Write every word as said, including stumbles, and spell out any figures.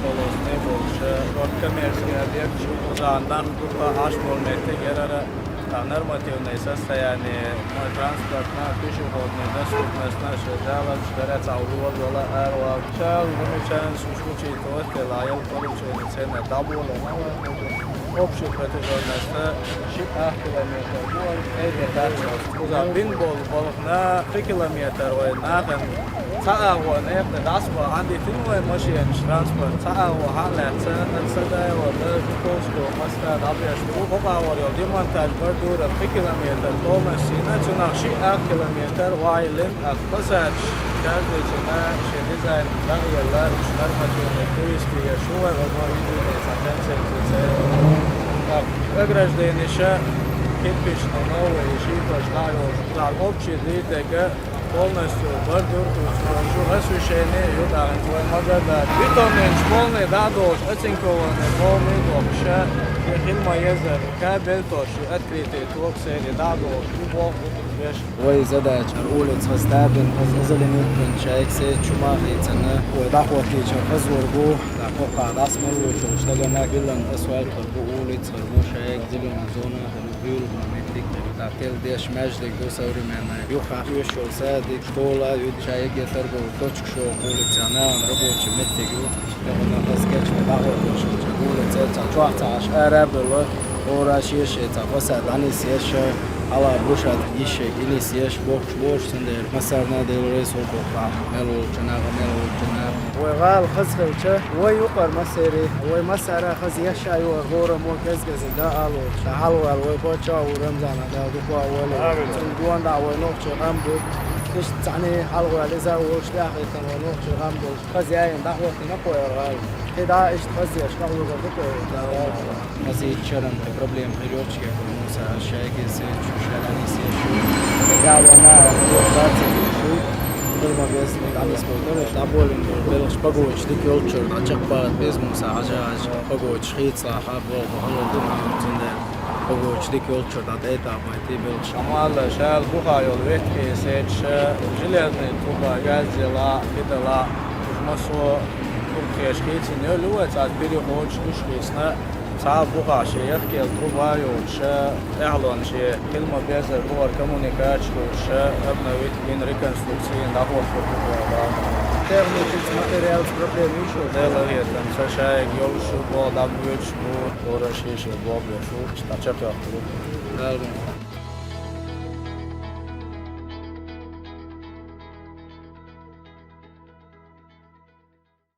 Болосна болча, шорт коммерческий объект, шу кхузахь нах дукха Ӏаш болу меттиг ярара, а, нормативное состояние, а, транспортная, пешеходная доступность, наша жалобаш дара, цхьа вуьйла вала аравала. Шал замечание учитывать делла, ял порушение цена дӀаболийна, общая протяжённость шиъ-ах километр бу, ай де кхаччалц. Кхузахь бина болу балхана пхи километр вай нахана цхьа агӀо некъа дӀасабо Ӏандитина вай машенаш, транспорт цхьа агӀо хьа а лаьцна, аса дай вала Жуковского моста дӀабеш бу, хӀокху агӀор йолу демонтаж бордюра пхи километр полностью йина, цунах шиъ-ах километр ваийлина, а фасадаш каждый цуьнан шен дизайн дагӀъелла, уьш нормативный вывести еш ву вай, возможно, цхьа концепция церан. Так, ограждениеша кирпичный новый шийтош дӀа а йолуш, цхьа общий дитега полностью бордюр кучу, освещение ю тахана вай ма-дарра. Бетонныйчу полный дӀа а долуш, оцинкованный полный бохуша, и хила ма-еззара кабель тош ю, открытый ток серии дӀа а долуш, и боху беш. Вай задача, улица хаза тобина, хаза озаллин юккъин шайга сецачу ма хийцана. Вай дӀахӀоттийча хазор бу, дӀа кхоккхахь дӀасамарло чуьра стагана биллина асфальт хир бу, улица хир бу, шайга зеленая зона хир бу, буьйлабан меттиг хир бу. ТӀаккха деш маьждиг ду современный, юха оьшуш йолу садик, школа, юьд шайга торговый точка шу, улица нахана рабочий меттиг ю. Тахана хаза кечбан дӀахӀоттош хилча, улица цхьа чохь ца Ӏаш ара а бевлла, хӀора шен-шен цхьа фасад дӀанисъеш, хьала брусчатка йиш йига нисъеш, бохуш болуш, цундела массарна а Дела реза хуьлда хӀокхахь мел волчу наха, мел волчу наха. Вай гӀала хаза хилча, вай юкъара массерий, вай массара а хаза еш а ю, хӀора мо гезгезиг дан а лоцуш, хьалаваьлла вай паччахь а ву Рамзана Дала дукха а войла. Амин. Цунна гонах вай нохчий къам бу. Иштта цхьаьна хьалаваьлла иза а волуш, тӀаьхьахӀиттина вай нохчий къам долуш. Хаза яйна дӀахӀоттийна кху эр гӀала. КхидӀа иштта хазъеш, къахьоьгур ду кху эр гӀала. Хаза йича шаран тӀе проблема хир йоцуш кехуьлу Муса, аш шайга сецачу шаран сецачу. Ялона шу, хир ма беза, дӀанисбо дара, дӀаболийна болу белхаш пагоч дика йолчуьра, дӀа чекхбахар беза Муса, хьажа, хьажа, пагоч хийцалахь, боху, хала ду, цундела. Пагоч дика йолчуьра дӀа тӀе а тӀе а байтий белхаш. Амма шайна бухахь йолу веткий сецаш, железный труба, газ делахь, фи делахь, уьш массо а туркхеша хийцина йолу ю вай, цхьа переходаш уьш хийцина, цхьа а бухахь шен яхкъелла труба йоцуш, тӀаьхьалонаш, хила ма-беззара бухара коммуникацеш хуьлуш, обновить бина, реконструкци йина дӀахӀоттур ду вай. Технически материалца проблема йиш ю? Делахь хетарца шайга йолуш ю, боху, дӀабоьдуш бу, хӀора шен-шен боху беш бу, иштта дӀачекхйоккхур ду.